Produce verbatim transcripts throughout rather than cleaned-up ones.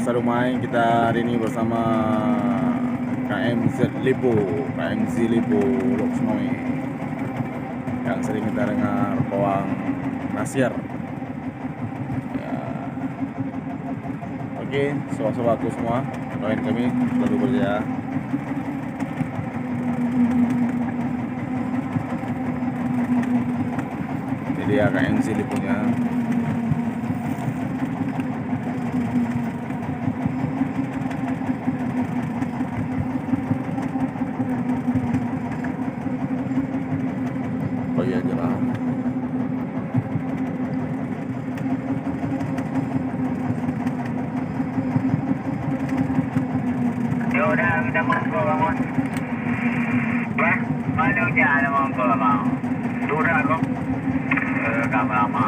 Rumai kita hari ini bersama K M Z Lipo, K M Z Lipo Lhokseumawe, yang sering kita dengar, Pawang Nasir. Ya. Oke, sobat-sobatku semua, doain kami selalu berjaya. Jadi ya, K M Z Lipo nya. Bagi aja lah. Yo, dah, dah mangko bangun. Bah, mana hujan dah mangko bangun? Sudah kok. Eh, dah lama.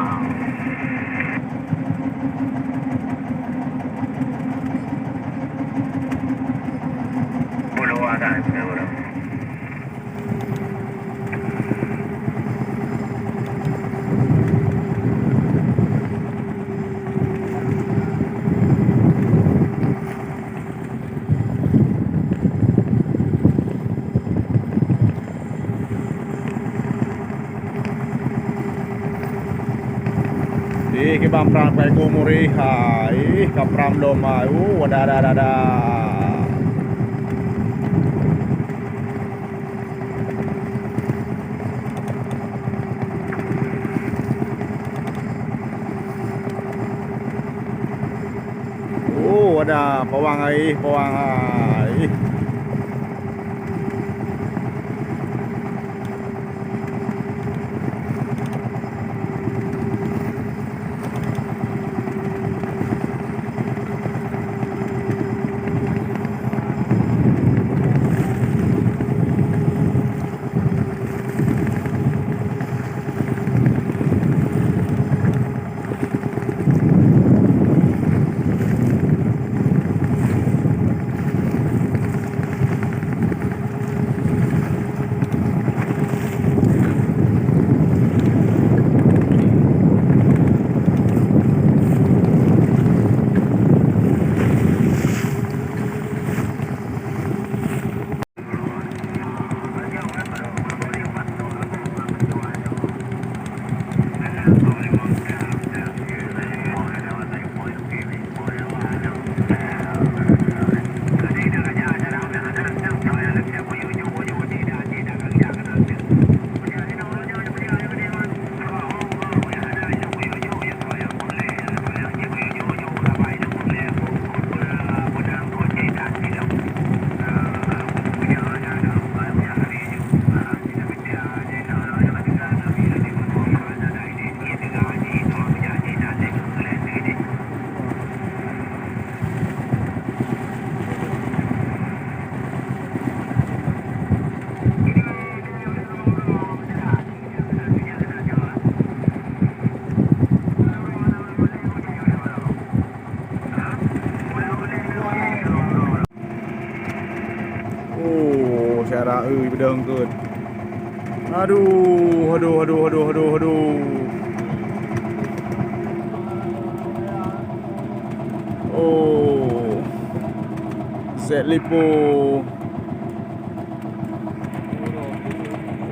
Puluh ada, puluh. Ih, kiban pram pakai kumur ih, ha, ih, ka pram lom, ha, uh, wadah, dah, dah, dah. Oh, ada pawang air, pawang air. Oh, syara, eh, beudôh eungkôt. Aduh, aduh, aduh, aduh, aduh, aduh. Oh. Set Lipo.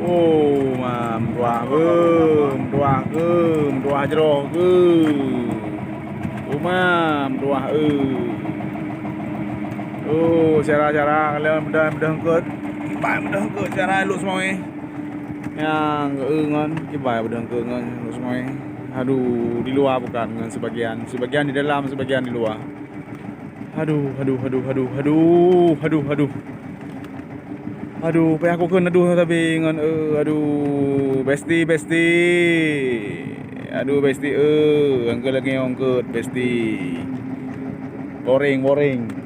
Oh, ma, meutuah, eh, meutuah, eh, meutuah jroh, eh. Oh, ma, meutuah, eh. Oh, syara-syara, kalian mudah-mudahan eungkôt. Kiban mudah eungkôt syara Lhokseumawe. Nyang, eh, ngon, kiban mudah eungkôt ngon Lhokseumawe. Aduh, di luwa bukan ngon sebagian. Sebagian di dalam, sebagian di luwa. Aduh, aduh, aduh, aduh, aduh, aduh, aduh. Aduh, payah kukheun aduh sabe ngon, eh, aduh, bestie, bestie. Aduh, bestie, eh, eungkôt lagèe nyoe eungkôt, bestie. Boring, boring.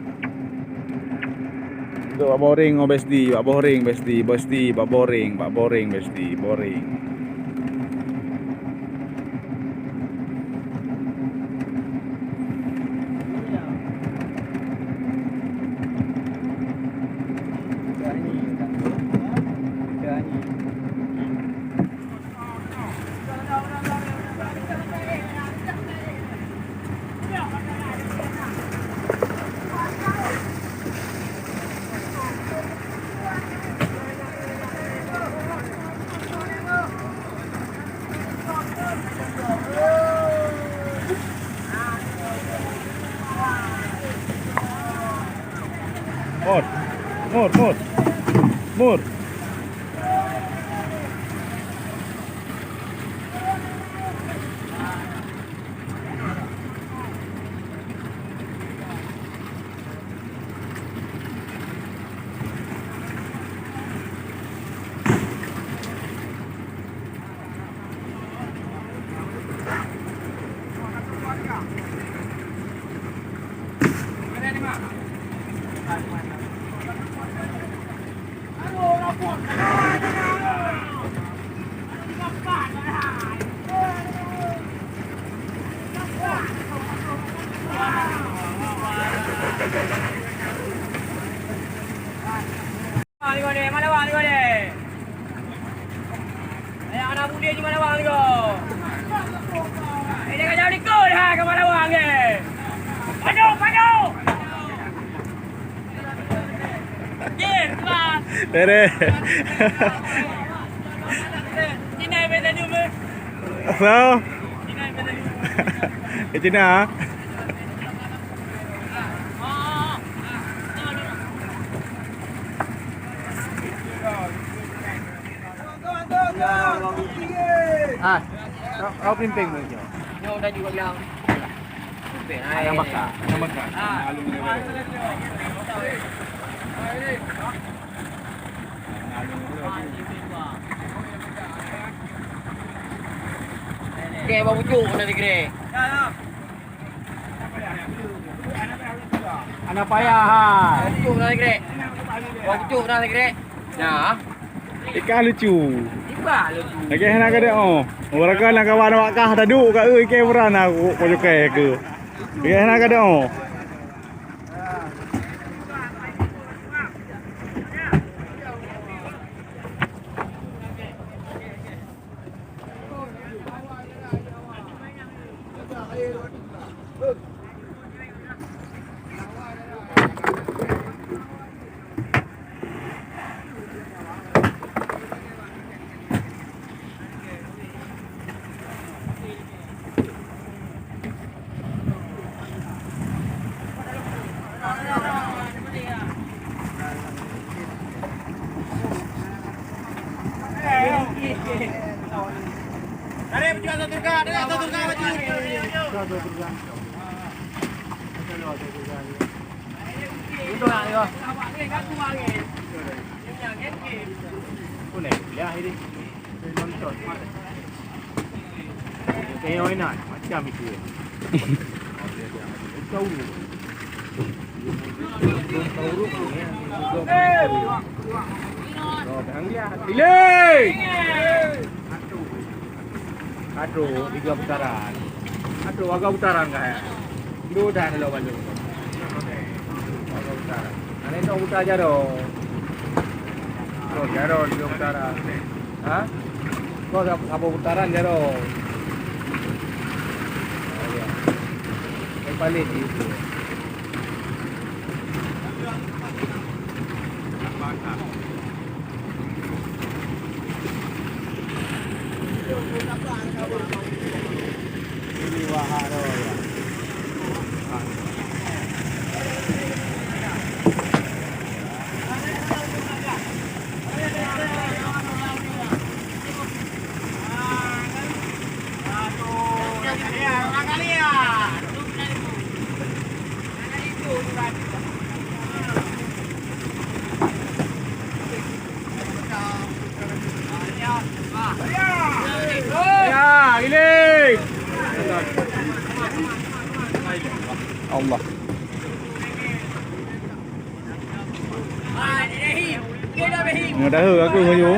Eungkôt bak boring, oh, bestie, bak boring, bestie, bestie, bak boring, bak boring, bestie, boring. Mur. Malawang ni, malawang ni. Ayah anak muda ni malawang ni ko. Eh, dia kacau likot ha ke malawang ke. Padu, padu. Jin, tuan. Beres. Cina yang main tadi, Umi. So? Cina yang main tadi. Eh, Cina? Ah, kau, kau pimpin dulu, Cok. Nyoe tadi gua bilang. Pimpin, ai. Anak baka, anak baka. Ah. Alun dia baru. Oke, bang pucuk na digrek. Anak payah hai. Bang pucuk na digrek. Bang pucuk na digrek. Nah. Ikan lucu. Ikan lucu. Lagi hana kada oh. Warga nak kawan awak kah tadu ka eu ikan beran aku ko jokai ke. Lagi hana kada oh. Tengok inan, macam itu. Tahu. Tahu. Pilih. Aduh, tiga putaran. Aduh, agak putaran kah ya? Dua dah ada lawan tu. Agak putaran. Ada yang tahu putar jaroe. Terus jaroe tiga putaran. Ha? Kau dah apa putaran jaroe? Oh, ya. Yang paling itu. Ya, giling. Allah. Nyoe dah aku laju.